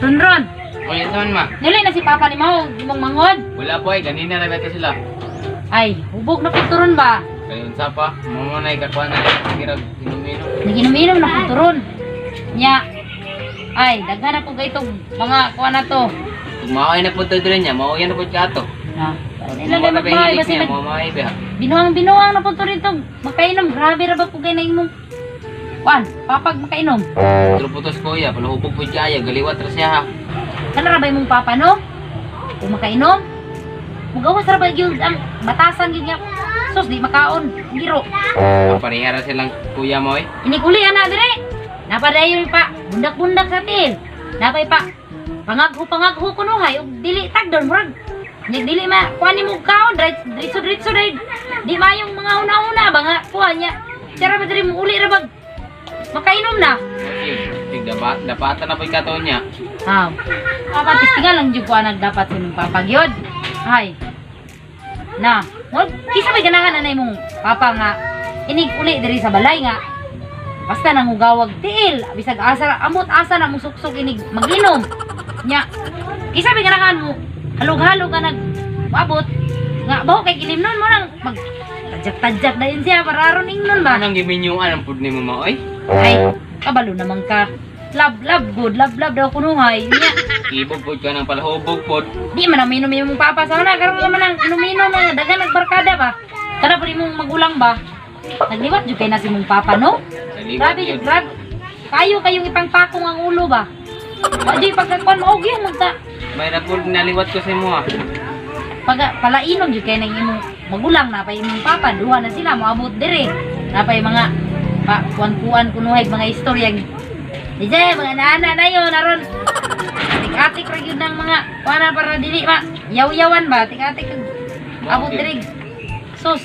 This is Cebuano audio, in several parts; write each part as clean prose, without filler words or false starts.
Ronron, O yan naman, ma. nilay na si Papa ni Mao, imong mangod. Wala po ay, ganina na beto sila. Ay, hubog na pituron ba? Kayon sa pa, mo na ikakuha na kirag inuminom. Naginom-inom na pituron. Nya. Ay, daghan na po gaytong mga kuha na to. Kung maoy na po to diri niya, maoy na po ka ato. Na. Ilan na magmahay basi niya, nag maoy ba. binuang-binuang na po to rito. Makainom, grabe ra ba po gay na imong kuan, papag makainom. Pero putos kuya, palahubog po kaya, galiwat ra siya ha. Kana ra ba imong papa no? Kung makainom, mugawas ra ba gyud ang batasan gyud nga. Sus, di makaon. Giro. Pareha ra silang kuya mo eh. Inig-uli ana dire. Napadayon pa bundak-bundak sa til. Napay pa pangagho-pangagho kuno hay ug dili tagdon murag. Nya dili ma kuan nimo kaon diretso diretso dai. Di mayong mga una-una ba nga kuan niya. Tara ba diri mo uli ra bag makainom na. Tig dapat dapatan na po kataon niya. Ha. Papa tistingan lang jud kuan dapat sa imong papa gyud. Hay. Na, mo kisa may ganahan anay mong papa nga inig uli diri sa balay nga basta nangugawag tiil bisag asa amot asa na musuksok inig maginom nya kisa may ganahan mo halog-halog ka nag abot nga baho kay ilimnon mo nang mag tadyak-tadyak na yun siya para aron ingnon ba. Anong giminyuan ang pud nimo maoy? Ay, kabalo naman ka, love love good love love daw kunuhay nya. Ibog pod ka ng palahubog pod. Di man ang minom yung papa sa una. Karon man ang inom-inom na daghan nagbarkada ba. Kana pa mong magulang ba? Nagliwat jud kay na si mong papa no? Naliwat Grabe yun. jud, grabe. Kayo kayong ipangpakong ang ulo ba? Wa jud pagkakuan mo og yung magta. May rapod naliwat ko sa imo ah. Pag palainom jud kay nang imong magulang na pa imong papa duha na sila moabot dire. Napay mga pa kuan-kuan kunuhay mga istorya. Di mga nana na yun aron. Atik-atik ra gyud ng mga kuan na para dili ma yaw-yawan ba atik-atik kag abot diri. Sus.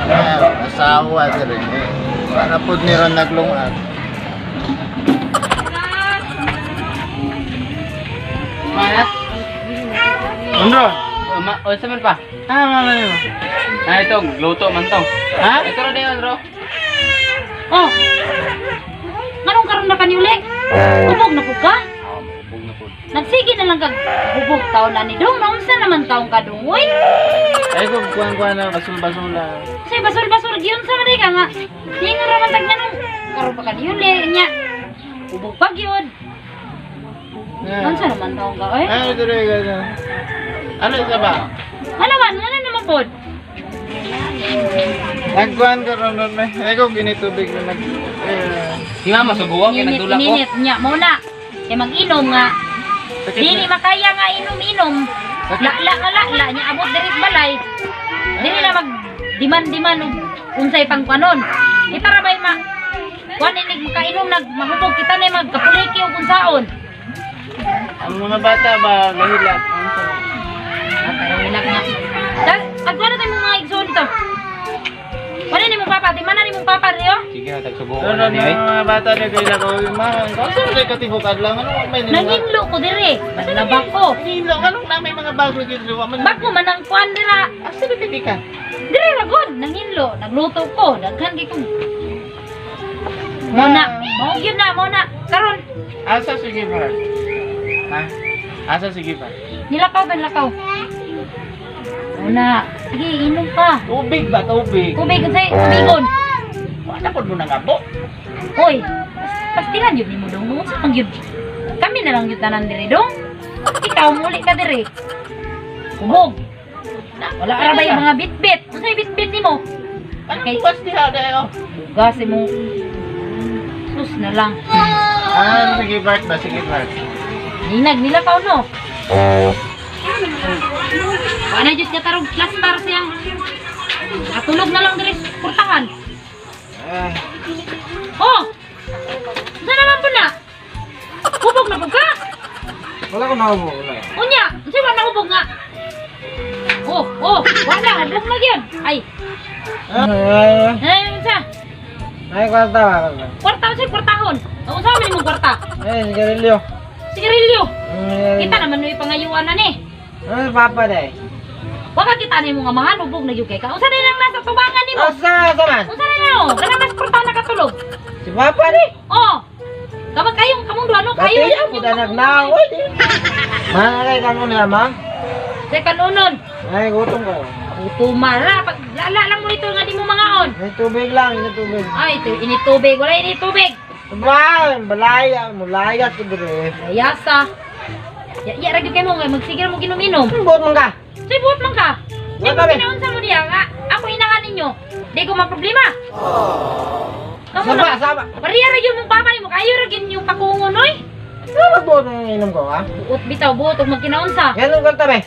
Ah, asawa dire. Eh, para pod ni ron naglungag. Manat? Ano? Ma, unsa man pa? Ah, mama nimo. Ah, ito, gluto man to. Ha? Ito ra dayon, bro. Oh. Nganong karon na kani uli? Hubog na pud ka? Ah, hubog na pod. Nagsige na lang kag hubog taon na ni dong. Naunsa naman taong ka dong, oy? Ay ko kuan-kuan na basul-basula. Kasi basol-basol gyud sa man ka nga. Ningon ra man tag nganong karon pa kani uli nya. Hubog pa gyud. Naunsa naman taong ka, oy? Ay, dire ka. Ano isa ba? Halawan, wala naman pod. Nagkuan ka ron ron may. Ay ko ginitubig na nag eh, Si mama subuwa kay Init, nagdula ko. init nya mo na. Kay mag-inom nga. Sakit Dili na. makaya nga inom-inom. La la la la nya abot diri sa balay. Dili na mag diman-diman og unsay pangkanon. Kita ra bay ma kuan inig makainom nag mahubog kita na magkapuliki og unsaon. Ang mga bata ba gahilak? Ano sa? Ah, pero hilak nga. Agwa na tayo mga igsoon dito. Wala ni mong papa, di man na ni mong papa riyo. Sige, tagsubukan Ano na ni oy. mga bata na gahilak ko mama. Ikaw sa mga katihok adlaw ano may nilungag? Nanginlo ko dire. Naglaba ko. Nilungag anong na may mga bago gyud wa man. Bago man ang kuan dira. Asa na kay ka? Dire ra gud, nanginlo, nagluto ko, daghan kay kong. Mo na, mao gyud na, mo na. Karon Asa sige ba? Ha? Asa sige ba? nilakaw ba nilakaw? Mo na. Sige, inom ka. Tubig ba tubig? Tubig unsay tubigon. Wala pod mo nangabo. Hoy, pastilan yun nimo dong. Unsa man gyud? Kami na lang gyud tanan diri dong. Ikaw muli ka diri. Hubog. Wala ra ba yung mga bitbit? Unsay bitbit nimo? Ano Okay. bukas diha dayo? Bugas mo. Sus na lang. Ah, sige Bart ba? Sige Bart. Ninag nila pa no. Wala jud ka tarong plaster siyang. Natulog na lang diri sa portahan. Ah, Oh! Unsa naman po na? Hubog na po ka? wala ko nahubog. Wala. Unya, unsa man nahubog nga? Oh, oh, wala hubog na gyud. Ay, Ah, ay unsa? ay kwarta ba? Kwarta unsa kwartahon? Unsa man imong kwarta? Ay, sigarilyo. Sigarilyo. Kita naman no ipangayuan na ni. Ano papa day? Wa ka kita nimo nga amahan, hubog na gyud kay ka. Unsa na lang nasa tubangan nimo? Asa, asa man? Unsa na lang? Kana mas porta nakatulog. Si Papa ni. Oh. Kamag kayong kamong duha no kayo. Dati yan, puta nagnaoy. Manalay ka muna, ma. Sa kanunon. Ay, gutom ko. Utumara pag lala lang mo nito nga di mo mangaon. May tubig lang, ini tubig. Ay, ito ini tubig, wala ini tubig. Ba, balaya, mulaya ko dire. Layasa. Ya, ya ra gyud kay mo nga magsigil mo ginuminom. Buot man ka. Say buot man ka. Say Wala, be. kinaunsa mo diya nga ako inahan ninyo. Di ko maproblema. Kamo Saba, na. saba. Pareha ra gyud mong papa nimo kayo ra gyud yung pakungon oy. Ano magbuot ng inom ko, ha? Buot bitaw buot ug magkinaunsa. Yan ang kwarta, be.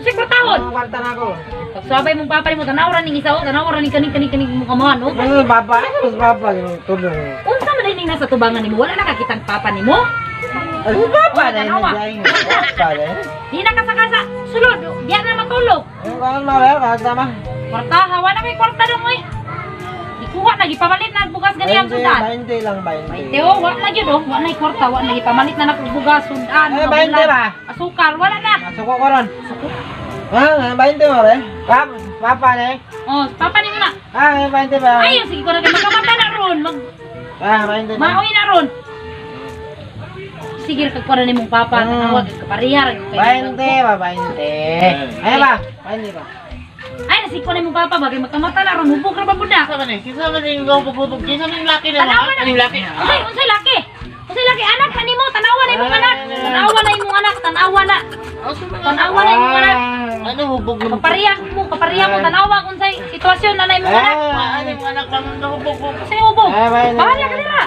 Say kwartahon. Ang kwarta na ako. Pagsabay mong papa nimo tanaw ra ning isa oh, tanaw ra ning kaning kaning kaning mo kamahan oh. Ano papa? Ano sa papa? Yung tulong. Unsa man ning nasa tubangan nimo? Wala nakakitang papa nimo? Ano papa Oh, na tanawa. yun? Papa na yun. Di na kasakasa sulod, diya na matulog. Ano ka ma, be? Kwarta ma. Kwarta, hawa na kay kwarta dong oy. Ikuha na gipamalit na ang bugas gani ang sudan. 20 lang, 20. 20 oh, wa na gyud oh, wa na kwarta, wa na gipamalit na nako bugas sudan. Eh, mga 20 bulan. ba? Asukar, wala na. Masuko ko ron. Ah, 20 mo, be? Papa, papa na eh. Oh, papa nimo na. Ah, 20 ba? Ay, sige ko na kay magkamata na ron, mag Ah, 20 na. maoy na ron. Sige kag kuha na nimong papa, tawag ka pareha ra gyud kay. 20 ba, 20. Ay ba? 20 ba? Ay, nasig ko na imong papa bagay magkamata na ron, hubog ra ba pud na. Kinsa man eh? Kinsa man yung hubog-hubog? Kinsa man yung laki na Tanawa na. Aning laki? Unsay unsay laki? Unsay laki anak kanimo, tanawa na imong anak. Tanawa na imong anak, tanawa na. Tanawa na imong anak. Ano hubog ng Kapariya mo, kapariya mo tanawa kung unsay sitwasyon na na imong anak. Ano yung anak pa nang nahubog ko? Unsay hubog? Ah, bye na. Bahala ka dira.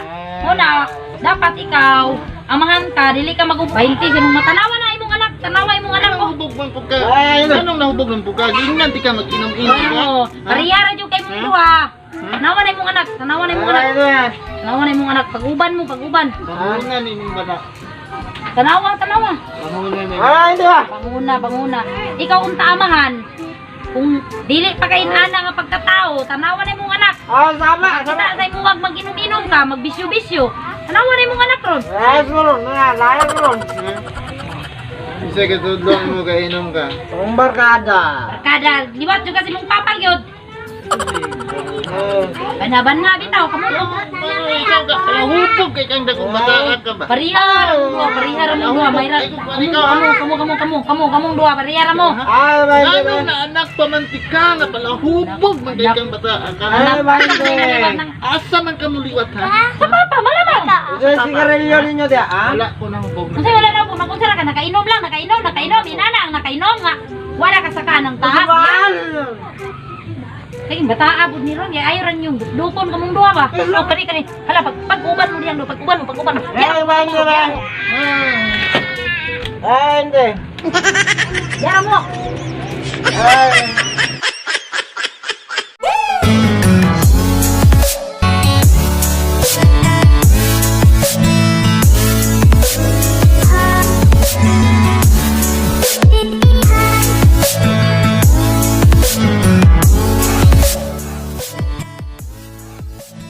Muna, dapat ikaw amahan ka, dili ka mag 20 sa imong matanawa na imong anak, tanawa imong anak Anong oh. hubog ng pugka? Ay, ano? Anong nahubog ng pugka? Gingnan ti ka mag-inom-inom ka? Oo, pariya ra jud kay mong duha. Tanawa na imong anak, tanawa na imong anak. Ay, ano yan? Tanawa na imong anak, pag-uban mo, pag-uban. Bangunan inyong bata. Tanawa, tanawa. Bangunan ninyo. Ah, hindi ba? Panguna, panguna. Ikaw unta amahan. Kung dili pa kay ana nga pagkatao, tanawa na imong anak. Ah, sama, sama. Kita sa imong wag mag-inom-inom ka, magbisyo-bisyo. Tanawa na imong anak ron. Layas mo ron, layas mo ron. Isa ka tudlong mo kainom ka. Ang barkada. Barkada, liwat jud kasi mong papa gyud. Eh, Banaban nga bitaw kamo. Ano ikaw ka? Hubog kay kang dagong bata ka ba? Pariha ra mo duha, pariha ra mo duha, mayra. Kamo kamo kamo kamo kamo kamo kamong duha, pariha ra mo. Ah, 20 Ano ba? na anak pamantika nga pala hubog man kay kang bata ka. Ay, 20. Asa man ka muliwat ha? Sa papa malamang. Ito yung sigarilyo ninyo diya, ah? Wala ko nang hubog na. Unsay wala na ko magunsa ra ka nakainom lang, nakainom, nakainom, inana ang nakainom nga. Wala ka sa kanang taas. Mahal! Kay bata abod ni ron, kay ayo ran yung dukon kamong duha ba. Oh, kani kani. Hala pag pag-uban mo diyang do, pag-uban mo, pag-uban mo. Eh, 20 ba? Ah, hindi. Yara mo. Ay.